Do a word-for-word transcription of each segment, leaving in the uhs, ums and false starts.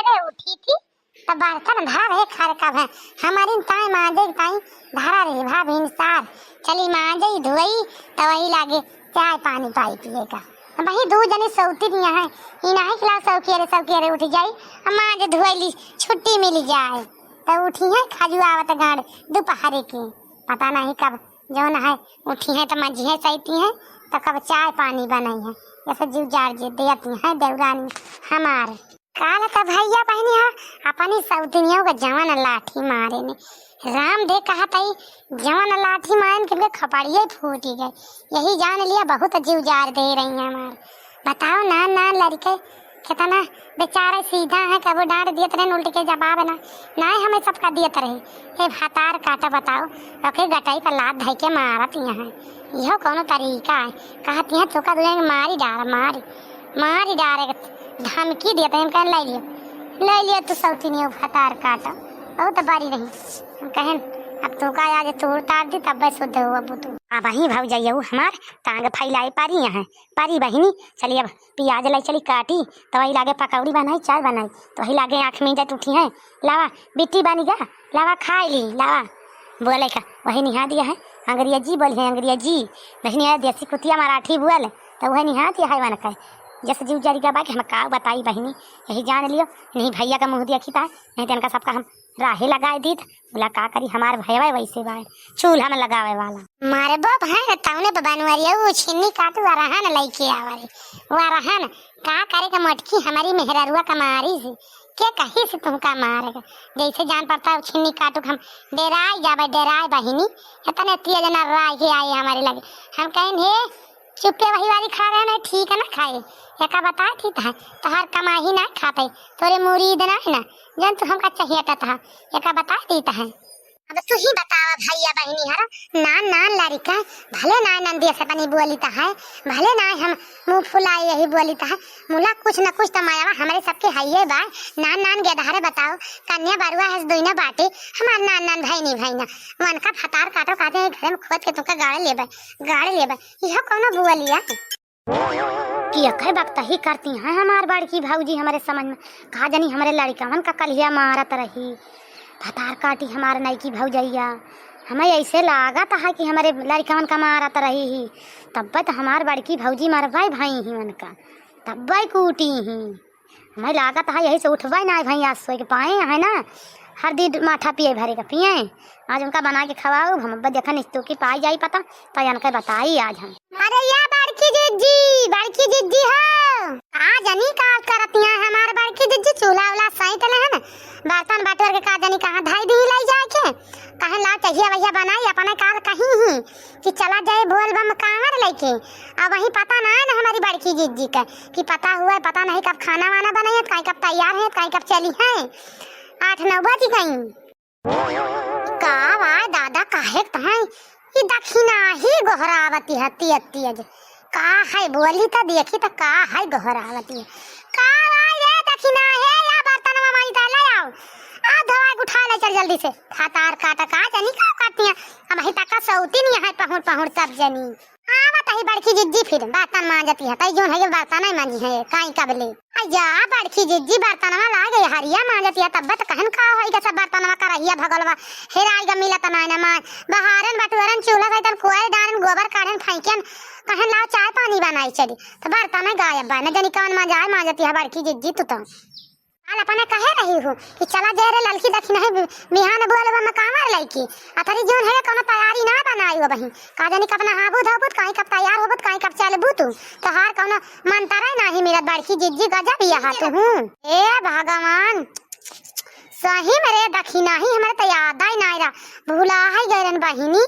ए, उठी थी, त बर्तन धरा रहे खार का भे, हमारी ताई मांजे ताई धरा रहे, भाभी निसार, चली मांजे धोई, त वही लागे चाय पानी पाई पिए का। वही दू जने सौती दिया है, ई नाही खिला सौकी रे, सौकी रे उठ जाई, अब मांजे धोई ली, छुट्टी मिल जाए, त उठी है खजुआवत गाड़ दोपहर के, पता नहीं कब जौन है, उठी है त मंजी है, सैती है त कब चाय पानी बनई है, ऐसे जीव जार जे देती है देवरानी हमार। काल त भैया बहिनी है, अपनी सौतनियों का जवन लाठी मारे ने, राम दे कहत है, जवन लाठी मारन के उनके खपड़िए फूटी गए। यही जान लिया बहुत जीव जार दे रही है हमार। बताओ ना, ना लड़के कितना बेचारे सीधा है, कबो डांट दियत रहे, उल्ट के जवाब ना, ना हमें सबका दियत रहे। ए भातार काटा बताओ, ओके गटाई पर लात धई के मारत यहाँ। यह कौनो तरीका है? कहत यहाँ चौका दुनिया के मारी डार, मारी, मारी डार, एक धमकी दियत है, हम कहन लाई लियो, लाई लियो तू सौती नहीं भातार काटा, बहुत बारी नहीं। हम कहन अब तू का आज तोड़ तार दी तब शुद्ध हो अब तू। अब वही भाव जाइए हमार टांग फैलाए पारी यहाँ, पारी बहिनी, चलिए अब पियाज लाई चली काटी, त वही लागे पकौड़ी बनाई, चाय बनाई, त वही लागे आँख में जट उठी है, लावा बिट्टी बनी गा, लावा खाई ली, लावा। बोले का वही निहा दिया है, अंग्रेजी बोली है, अंग्रेजी। बहिनी है देसी कुतिया मराठी बोल, त वही निहा दिया है वन का। जैसे जीव जारी का बा कि हम का बताई बहिनी, यही जान लियो, नहीं भैया का मुँह देखी ता, नहीं तो इनका सबका हम राहे लगाए दीत। बोला का करी, हमार भयवा वैसे बाय चूल्हा में लगावे वाला। मारे बाप है तौने पे बनवरिया उ छिन्नी काटू आ रहन लइके आवा रे। वा रहन का करे के मटकी हमारी मेहररुआ का मारी से, के कही से तुमका मारे के? जैसे जान पड़ता है छिन्नी काटू के हम डेराई जाबे, डेराई बहिनी। इतने तेज ना राय के आए हमारे लगे। हम कहें हे चुप्पे वही वाली खा रहे ना, ठीक है ना खाए। एका बताए थी तह, तोहार कमाही ना खाते, तोरे मुरीद ना है ना, जन तू हमका चाहिए तह, एका बताए दी तह। अब तू ही बतावा भैया बहिनी हर, नान नान लड़िका, भले नाय नंदिया से अपनी बोली तह, भले नाय हम मुँह फुलाए यही बोली तह, मुला कुछ न कुछ तो मायावा हमरे सबके हइये बा। नान नान गेदहरे बताओ, कन्या बरुआ हस दुइना बाटे, हमार नान नान भैनी भैना, मन का फतार काटो कहते हैं घरे में खोद के तुमका गाड़ लेबे, गाड़ लेबे। यह कौनो बोलिया? कि अखे बकतही करती हैं हमार बड़की भौजी हमरे समझ में। का जानी हमरे लड़िकवन का कलिया मारत रही। भतार काटी हमार नईकी भौजैया। हमें ऐसे लागत है कि हमरे लड़िकवन का मारत रही ही। तब्बे तो हमार बड़की भौजी मरवाई भई ही उनका। तब्बे कूटी ही। हमें लागत है यही से उठबे ना भई, आज सोए के पाए है ना, हरदी माठा पिए भरे का पिए। आज उनका बना के खवाऊ, हम अब देखा निस्तू की पाई जाई पता, तो इनके बताई आज हम। अरे या बड़की जिज्जी, बड़की जिज्जी हो, का जानी का करतिया हमार बड़की जिज्जी, चूल्हा उला सैत लेहन, बर्तन बटोर के का जानी कहाँ धई दी लाई जाके, कहें ला चहिया वहिया बनाई, अपने काल कहीं ही कि चला जाए बोल बम कांवर लेके। अब वही पता ना है ना हमारी बड़की जिज्जी का कि पता हुआ है, पता नहीं कब खाना वाना बनाई है, कहीं कब तैयार है, कहीं कब चली है। आठ नौ बज गई। का वाय दादा, काहे तहाई ई दखिना ही गोहरावती है तियज तियज। का है बोली त देखी त का है गोहरावती है। का वाय रे दखिना हे, या बर्तनवा मांजी त ले आओ। आ धोआ के उठा ले चल जल्दी से। फतार काटा का जनी का करती है। अब ही तक सौती नहीं है पहुड़ पहुड़ सब जनी। आवत ही बड़की जिज्जी फिर बर्तन मांजती है, तई जोन है बर्तन नहीं मांजी है, काई कबले। अया बड़की जिज्जी बर्तनवा लागे हरिया मांजती है, तब तो कहन का होई के सब बर्तनवा करहिया भगलवा हेराई गा मिलत नाय ना मांज। बहारन बटुअरन चूल्हा सैतन कोयर डारन गोबर काढ़न फेंकन, कहन लाओ चाय पानी बनाई चली, तो बर्तन गायब बा, न जनी कौन मांजाए मांजती है बड़की जिज्जी तू तो। काल अपने कहे रही हो कि चला जे रे ललकी दखिनही बि-, बिहान बोलबा में कांवर लइकी। अतरी जोन है कौनो तैयारी ना बनाई हो बहिन। का जानी कब नहाबू धोबू, काई कब तैयार होबू, काई कब चलबू तू। तोहार कौनो मंतरे नाही मिलत बड़की जिज्जी गजब यहा तू हूँ। ए भगवान, सही में रे दखिनही हमरे त याद ही नाही रहा। भुला ही गए रहन बहिनी,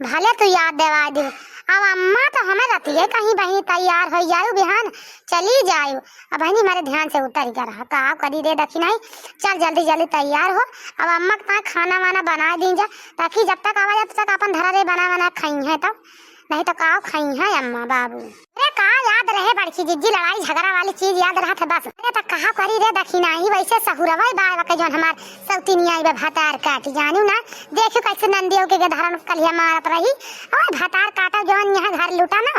भले तू याद देवा दे। अब अम्मा तो हमें रहती है कहीं बहिनी तैयार हो जायु बिहान चली जायु। अब बहिनी हमारे ध्यान से उतर गया रहा, का करी रे दखिनही, चल जल्दी जल्दी तैयार हो। अब अम्मा के पास खाना वाना बना दी जा, ताकि जब तक आवा जब तक अपन धरा रे बना बना खाई है तब। नहीं तो काव खाई है अम्मा बाबू। अरे का याद रहे बड़की जिज्जी, लड़ाई झगड़ा वाली चीज याद रहत है बस। अरे तो कहा करी रे दखिनाही, वैसे सहुरवा बाय के जौन हमार सौतिनिया आई बा भतार काटी, जानिउ ना। देखिउ कैसे नंदियो के गेदहरन कलिया मारत रही। और भतार काटा जौन यहाँ घर लूटा ना,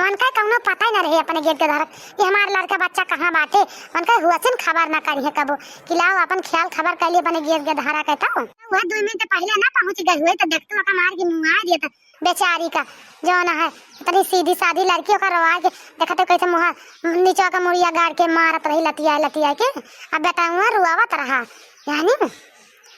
उनका कौनो पता ही ना रहे अपने गेद गेदहर कि हमार लड़का बच्चा कहाँ बाटे। उनका हुआ से न खबर ना करी है कबो कि लाओ अपन ख्याल खबर कर लिए अपने गेद गेदहरा के। तो वह दो मिनट पहले ना पहुँच गई हुई तो देखते ओका मार के मुँह आ दिया था बेचारी का। जौन है इतनी सीधी सादी लड़की, ओकर रोआ के देखते कैसे मुँह नीचे का मुड़िया गाड़ के मारत रही लतिया लतिया के। अब बेटा हुआ रुआवत रहा, यानी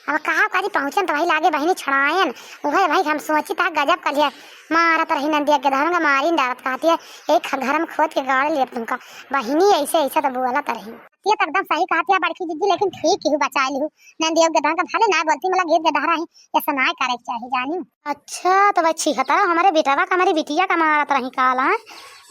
अब कहा करी पहुँचन तो वही लागे बहिनी छड़ायन। उहे भाई हम सोची था गजब कलिया मारत रही नंदिया के धरन का मारी न डारत कहती है एक घर में खोद के गाड़ ले तुमका बहिनी ऐसे ऐसे तो बोलत रही। ये तो एकदम सही कहती है बड़की जिज्जी, लेकिन ठीक ही बचा लिहू नंदिया के धरन का भले ना बोलती, मतलब गेद गेदहरा ही ऐसा ना करे के चाही जानी। अच्छा तो भाई छिहत्तर हमारे बेटवा का हमारी बिटिया का मारत रही काला है,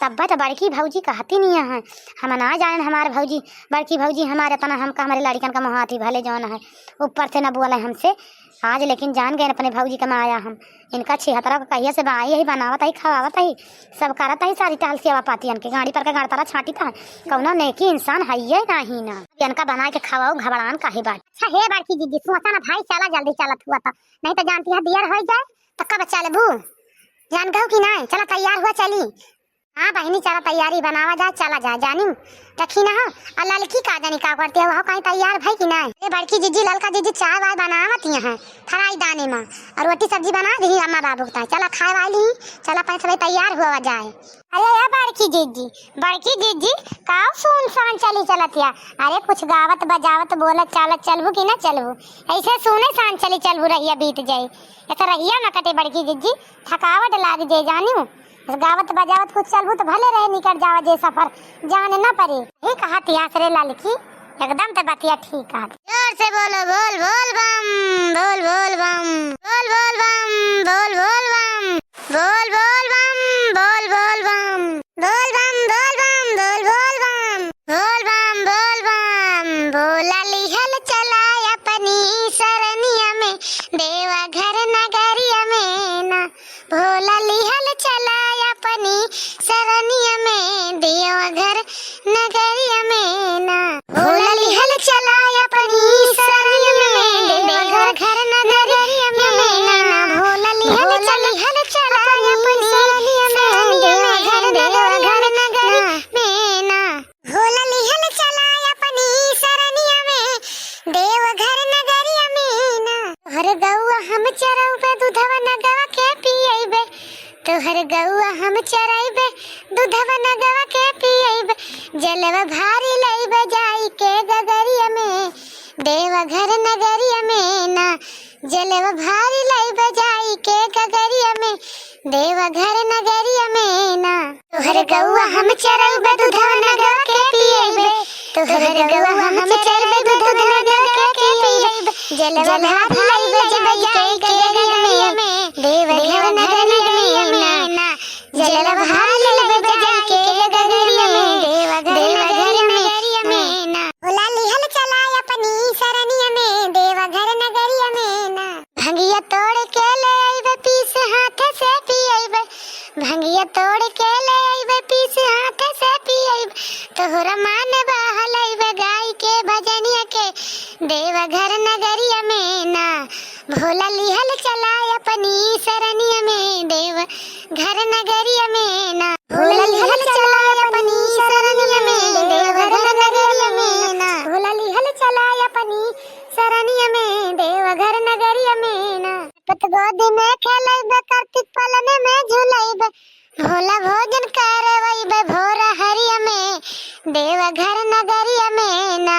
तब तो बड़की भौजी कहती नहीं है। हम ना जाने हमारे भौजी, बड़की भौजी हमारे तना हमका हमारे लड़िकन का मुहाती भले जौन है ऊपर से न बोले हमसे। आज लेकिन जान गए अपने भौजी का माया हम। इनका छिहत्तरा का कहिया से बाई ही बनावत ही खवावत ही सब करत ही सारी टहल सेवा पातियन के गाड़ी पर के गाड़तारा छाटी था। कौनो नेकी इंसान है ये नाही ना। इनका बना के खवाऊ घबड़ान काहे बाटी। अच्छा हे बड़की जिज्जी सोचा ना भाई, चला जल्दी चलत हुआ था, नहीं तो जानती है देर हो जाए तो कब चलबू, जान गऊ कि नहीं। चला तैयार हुआ चली। हाँ बहिनी, चला तैयारी बनावा जाए, चला जाए जानी। देखी ना हो, आ ललकी का जानी का करती है, वह कहीं तैयार भई कि नहीं? ए बड़की जिज्जी, ललका जिज्जी चाय वाय बनावत ही हैं, फ्राई दाने में, और रोटी सब्जी बना दी अम्मा बाबू के ताई। चला खाए वाली, चला पैसे भाई तैयार हुआ जाए। अरे ए बड़की जिज्जी, बड़की जिज्जी, का सुनसान चली चलत या? अरे कुछ गावत बजावत बोलत चालत चलबू कि ना चलबू? ऐसे सुने सान चली चलबू, रहिया बीत जाई, ऐसा रहिया न कटे बड़की जिज्जी, थकावट लाग जाए जानी। गावत बजावत कुछ चलबू तो भले रहे निकट जावा जे सफर जाने न पड़े। ही कहा तिहास रे ललकी, एकदम तो बतिया ठीक कहा। जोर से बोलो बोल बोल बम, बोल बोल बम, बोल बोल बम, बोल बोल बम, बोल बोल बम, बोल बोल बम, बोल बम बोल बम, बोल बोल बम, बोल बम बोल बम। भोला लिहल चला अपनी सरनिया में, देवा घर नगरिया में ना। भोला लिहल चला अपनी सरनिया में, देवघर नगरिया में ना। भोला लिहल चला अपनी सरनिया में, देवघर नगरिया में ना। भोला लिहल चला अपनी सरनिया में, देवघर नगरिया में ना। भोला लिहल चला अपनी सरनिया में, देवघर नगरिया में ना। तोहर गौआ हम चरौबे, दूधवा नगवा के पियैबे। तोहर गौआ हम चरैबे, दूधवा नगवा के पियैबे। जलवा भारी लैबे जाई के गगरिया में, देवघर नगरिया में ना। जलवा भारी लैबे जाई के गगरिया में, देवघर नगरिया में ना। तोहर गौआ हम चरैबे, दूधवा नगवा के पियैबे। तोहर गौआ हम चरैबे, दूधवा नगवा के पियैबे। जलवा भारी लैबे जाई के गगरिया में, देवघर नगरिया में ना। जलवा भारी लैबे जाई के गगरिया में, देवघर नगरिया में ना। भोला लिहल चला अपनी सरनिया में, देवघर नगरिया में ना। भंगिया तोड़ के ले अइबे, पीस हाथ से पियैबे। भंगिया तोड़ के ले अइबे, पीस हाथ से पियैबे। तोहरा मान बहलैबे गाई के भजनिया के, देवघर नगरिया में ना। भोला लिहल चला अपनी सरनिया में, देवघर नगरिया में ना। भोला लिहल चला अपनी सरनिया में, देवघर नगरिया में ना। भोला लिहल चला अपनी सरनिया में, देवघर नगरिया में ना। पत गोदी में खेलैबे, कार्तिक पालन में झुलैबे। भोला भोजन करवैबे भोर हरिया में, देवघर नगरिया में ना।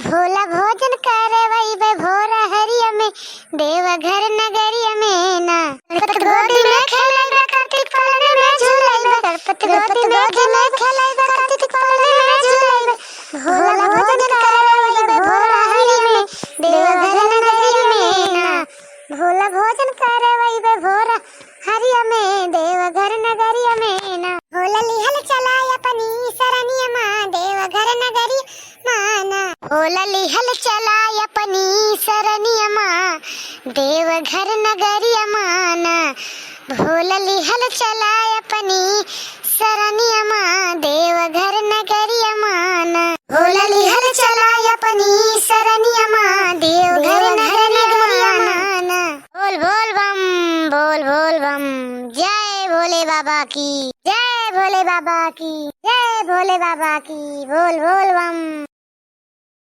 भोला भोजन करवैबे भोर हरिया में, देवघर नगरिया में ना। पत गोदी में खेलैबे, कार्तिक पालन में झुलैबे। पत गोदी में खेलैबे, कार्तिक पालन में झुलैबे। भोला भोजन करवैबे भोर हरिया में, देवघर नगरिया में ना। भोला भोजन करवैबे भोर हरिया में, देवघर नगरिया में ना। भोला लिहल चला अपनी सरनिया मा, देवघर नगरिया मा ना। भोला लिहल चला अपनी सरनिया मा, देवघर नगरिया मा ना। भोला लिहल चला अपनी सरनिया मा, देवघर नगरिया मा ना। भोला लिहल चला अपनी सरनिया मा, देवघर नगरिया मा ना। बोल बोल बम, बोल बोल बम। जय भोले बाबा की, जय भोले बाबा की, जय भोले बाबा की। बोल बोल बम।